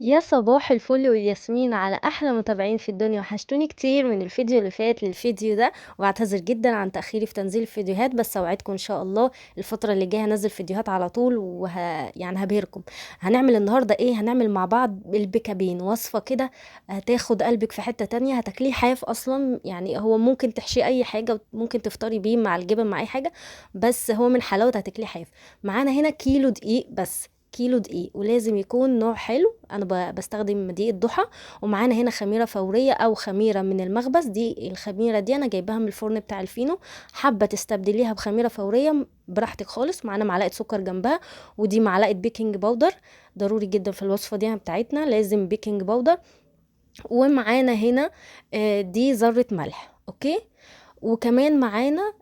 يا صباح الفل والياسمين على احلى متابعين في الدنيا. وحشتوني كتير من الفيديو اللي فات للفيديو ده، واعتذر جدا عن تاخيري في تنزيل الفيديوهات، بس اوعدكم ان شاء الله الفترة اللي جاية هنزل فيديوهات على طول يعني هبهركم. هنعمل النهارده ايه؟ هنعمل مع بعض البيكابين، وصفه كده هتاخد قلبك في حتة تانية، هتاكليه حاف اصلا، يعني هو ممكن تحشيه اي حاجة، ممكن تفطري بيه مع الجبن مع اي حاجة، بس هو من حلاوته هتاكليه حاف. معانا هنا كيلو دقيق بس، كيلو دقيق، ولازم يكون نوع حلو، انا بستخدم دقيق الضحى. ومعانا هنا خميره فورية او خميره من المخبز، دي الخميره دي انا جايباها من الفرن بتاع الفينو، حابة تستبدليها بخميره فورية براحتك خالص. معانا معلقه سكر جنبها، ودي معلقه baking powder، ضروري جدا في الوصفة دي بتاعتنا لازم baking powder. ومعانا هنا دي ذره ملح، okay. وكمان معانا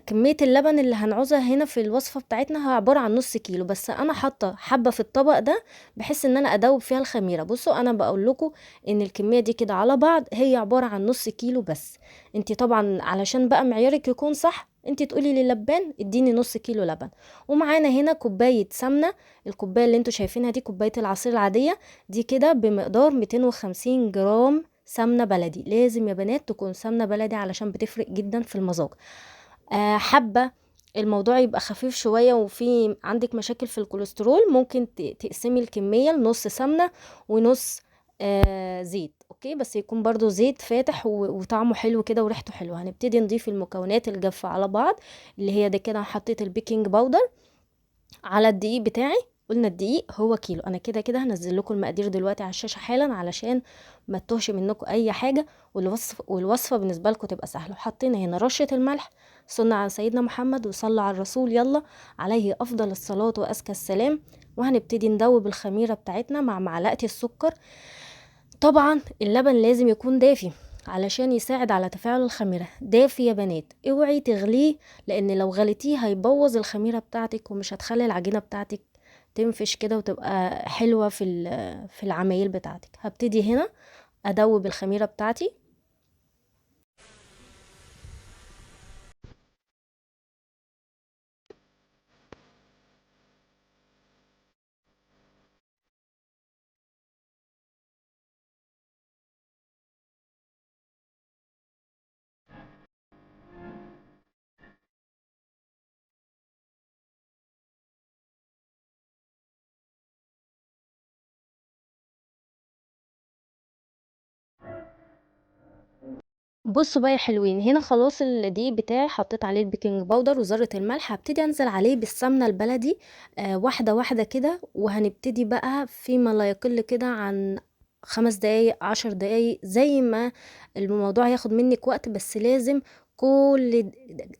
كمية اللبن اللي هنعوزها هنا في الوصفة بتاعتنا هي عبارة عن نص كيلو، بس انا حاطة حبة في الطبق ده بحيث ان انا ادوب فيها الخميرة. بصوا انا بقول لكم ان الكمية دي كده على بعض هي عبارة عن نص كيلو بس. انتي طبعا علشان بقى معيارك يكون صح انتي تقولي للبان اديني نص كيلو لبن. ومعانا هنا كوباية سمنة، الكوباية اللي انتوا شايفينها دي كوباية العصير العادية دي كده بمقدار 250 جرام سمنة بلدي. لازم يا بنات تكون سمنة بلدي علشان بتفرق جدا في المذاق. حابة الموضوع يبقى خفيف شوية وفي عندك مشاكل في الكوليسترول، ممكن تقسمي الكمية لنص سمنة ونص زيت، okay، بس يكون برضو زيت فاتح وطعمه حلو كده وريحته حلوة. هنبتدي نضيف المكونات الجافة على بعض اللي هي ده كده. حطيت ال baking powder على الدقيق بتاعي، قلنا الدقيق هو كيلو. انا كده كده هنزل لكم المقادير دلوقتي على الشاشة حالا علشان ما تتوهش منكم اي حاجة، والوصفه بالنسبة لكم تبقى سهلة. وحطينا هنا رشه الملح، صلى على سيدنا محمد وصلى على الرسول، يلا عليه افضل الصلاة وازكى السلام. وهنبتدي ندوب الخميره بتاعتنا مع معلقه السكر. طبعا اللبن لازم يكون دافي علشان يساعد على تفاعل الخميرة. دافي يا بنات، اوعي تغليه، لان لو غليتيه هيبوظ الخميرة بتاعتك ومش هتخلي العجينة بتاعتك تنفش كده وتبقى حلوة في العمايل بتاعتك. هبتدي هنا ادوب الخميرة بتاعتي. بصوا بقى يا حلوين، هنا خلاص الدقيق بتاعي حطيت عليه ال baking powder وذره الملح. هبتدي انزل عليه بالسمنه البلدي، واحدة واحدة كده. وهنبتدي بقى فيما لا يقل كده عن 5 دقايق 10 دقايق، زي ما الموضوع هياخد منك وقت، بس لازم كل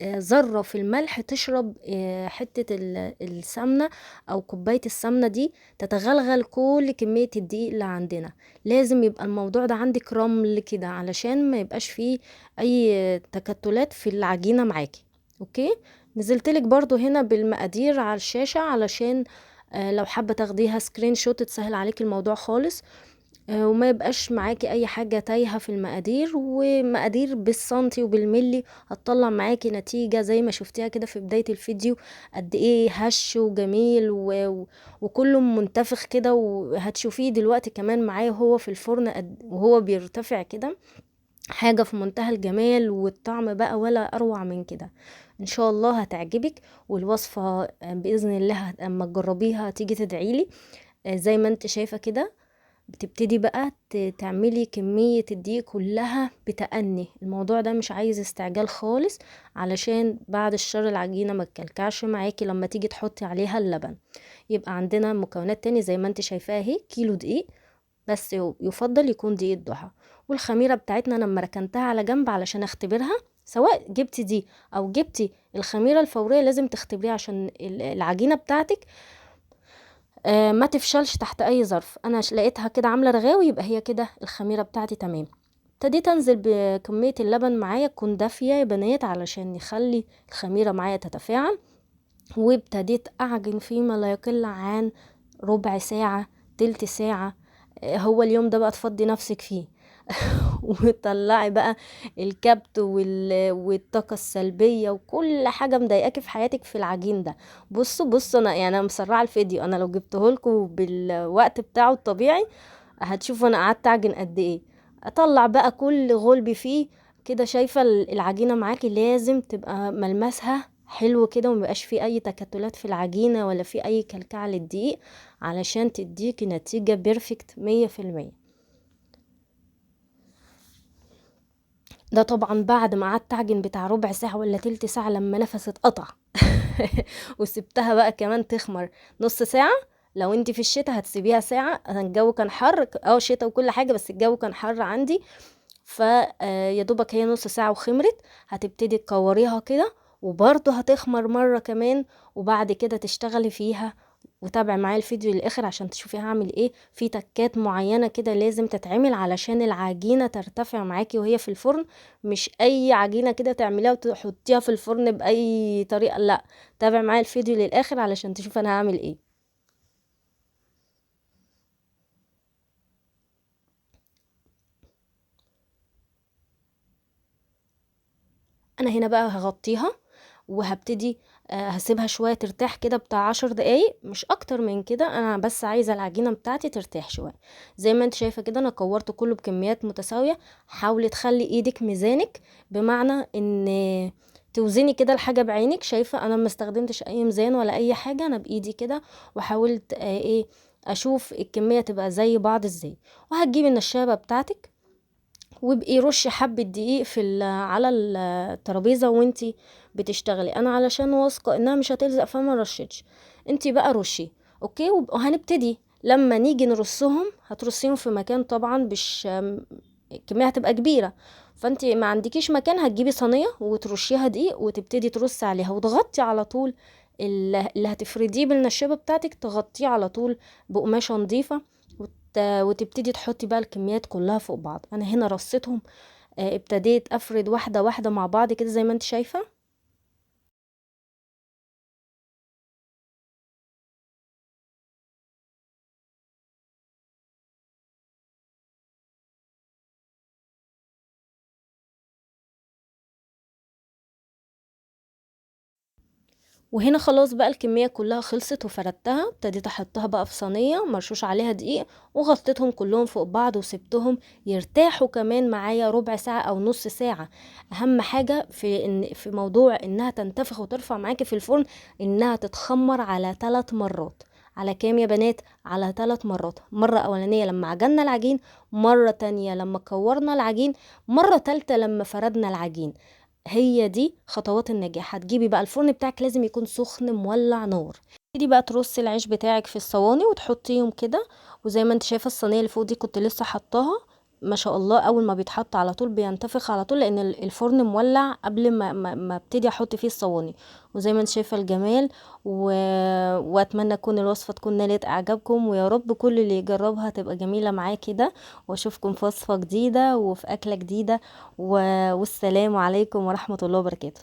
ذرة في الملح تشرب حتة السمنة أو كوباية السمنة دي تتغلغل كل كمية الدقيق اللي عندنا. لازم يبقى الموضوع ده عندك رمل كده علشان ما يبقاش فيه أي تكتلات في العجينة معاكي، okay. نزلتلك برضو هنا بالمقادير على الشاشة علشان لو حابة تاخديها screenshot تسهل عليك الموضوع خالص، وما يبقاش معاكي اي حاجة تايهة في المقادير. ومقادير بالسنتي وبالملي هتطلع معاكي نتيجة زي ما شفتيها كده في بداية الفيديو، قد ايه هش وجميل وكله منتفخ كده. وهتشوفيه دلوقتي كمان معايا وهو في الفرن وهو بيرتفع كده، حاجة في منتهى الجمال والطعم بقى ولا اروع من كده. ان شاء الله هتعجبك، والوصفة بإذن الله اما تجربيها تيجي تدعيلي. زي ما انت شايفة كده بتبتدي بقى تعملي كمية الدقيق كلها بتأني. الموضوع ده مش عايز استعجال خالص علشان بعد الشر العجينة ما تكلكعش معاكي لما تيجي تحطي عليها اللبن. يبقى عندنا مكونات تاني زي ما انت شايفاها اهي، كيلو دقيق بس يفضل يكون دقيق الضحى. والخميرة بتاعتنا لما ركنتها على جنب علشان اختبرها، سواء جبتي دي او جبتي الخميرة الفورية لازم تختبريها عشان العجينة بتاعتك ما تفشلش تحت اي ظرف. انا لقيتها كده عامله رغاوي، يبقى هي كده الخميره بتاعتي تمام. ابتديت انزل بكمية اللبن معايا، تكون دافيه يا بنات علشان نخلي الخميره معايا تتفاعل. وابتديت اعجن فيما لا يقل عن ربع ساعة تلت ساعة، هو اليوم ده بقى تفضي نفسك فيه. وتطلعي بقى الكبت والطاقة السلبية وكل حاجة مضايقاكي في حياتك في العجين ده. بصوا بصوا، انا يعني انا مسرعة الفيديو، انا لو جبتهولكوا بالوقت بتاعه الطبيعي هتشوفوا انا قعدت اعجن قد ايه. اطلع بقى كل غلب فيه كده. شايفه العجينة معاكي لازم تبقى ملمسها حلو كده، وميبقاش فيه اي تكتلات في العجينة ولا فيه اي كلكعه للدقيق، علشان تديكي نتيجة perfect 100%. ده طبعا بعد ما قعدت اعجن بتاع ربع ساعة ولا تلت ساعة لما نفسي اتقطع وسبتها بقى كمان تخمر نص ساعة. لو انت في الشتاء هتسيبيها ساعة، انا الجو كان حر، شتاء وكل حاجة، بس الجو كان حر عندي، يا دوبك هي نص ساعة وخمرت. هتبتدي تكوريها كده، وبرضه هتخمر مرة كمان، وبعد كده تشتغلي فيها. وتابعي معايا الفيديو للاخر عشان تشوفي هعمل ايه. في تكات معينة كده لازم تتعمل علشان العجينة ترتفع معاكي وهي في الفرن، مش اي عجينة كده تعمليها وتحطيها في الفرن باي طريقة، لا، تابعي معايا الفيديو للاخر علشان تشوفي انا هعمل ايه. انا هنا بقى هغطيها وهبتدي، هسيبها شوية ترتاح كده بتاع 10 دقايق، مش اكتر من كده، انا بس عايزة العجينة بتاعتي ترتاح شوية. زي ما انت شايفة كده انا كورت كله بكميات متساوية. حاولي تخلي ايدك ميزانك، بمعنى ان توزني كده الحاجة بعينك. شايفة انا ما استخدمتش اي ميزان ولا اي حاجة، انا بايدي كده، وحاولت اشوف الكمية تبقى زي بعض ازاي. وهتجيبي النشابة بتاعتك وابقي رشي حبة دقيق على الترابيزة وانتي بتشتغلي. انا علشان واثقة انها مش هتلزق فما رشيتش، انتي بقى رشي. okay، وهنبتدي لما نيجي نرصهم، هترصيهم في مكان طبعا مش الكمية هتبقى كبيرة، فانتي ما عندكيش مكان، هتجيبي صينية وترشيها دقيق وتبتدي ترصي عليها وتغطي على طول اللي هتفرديه بالنشابة بتاعتك، تغطيه على طول بقماشة نظيفة، وتبتدي تحطي بقى الكميات كلها فوق بعض. انا هنا رصيتهم، ابتديت افرد واحدة واحدة مع بعض كده زي ما انت شايفة. وهنا خلاص بقى الكمية كلها خلصت وفردتها، ابتديت احطها بقى في صينية مرشوش عليها دقيق، وغطيتهم كلهم فوق بعض وسبتهم يرتاحوا كمان معايا ربع ساعة او نص ساعة. اهم حاجة في موضوع انها تنتفخ وترفع معاكي في الفرن انها تتخمر على 3 مرات. على كام يا بنات؟ على 3 مرات. مرة اولانية لما عجننا العجين، مرة تانية لما كورنا العجين، مرة تالتة لما فردنا العجين. هي دي خطوات النجاح. هتجيبي بقى الفرن بتاعك لازم يكون سخن مولع نار. تبتدي بقى ترصي العيش بتاعك في الصواني وتحطيهم كده، وزي ما انت شايفه الصينية اللي فوق دي كنت لسه حطاها، ما شاء الله اول ما بيتحط على طول بينتفخ على طول، لان الفرن مولع قبل ما ابتدي احط فيه الصواني. وزي ما انت شايفه الجمال، واتمنى تكون الوصفة تكون نالت اعجابكم، ويا رب كل اللي يجربها تبقى جميلة معاه كده. واشوفكم في وصفه جديدة وفي اكله جديدة، والسلام عليكم ورحمة الله وبركاته.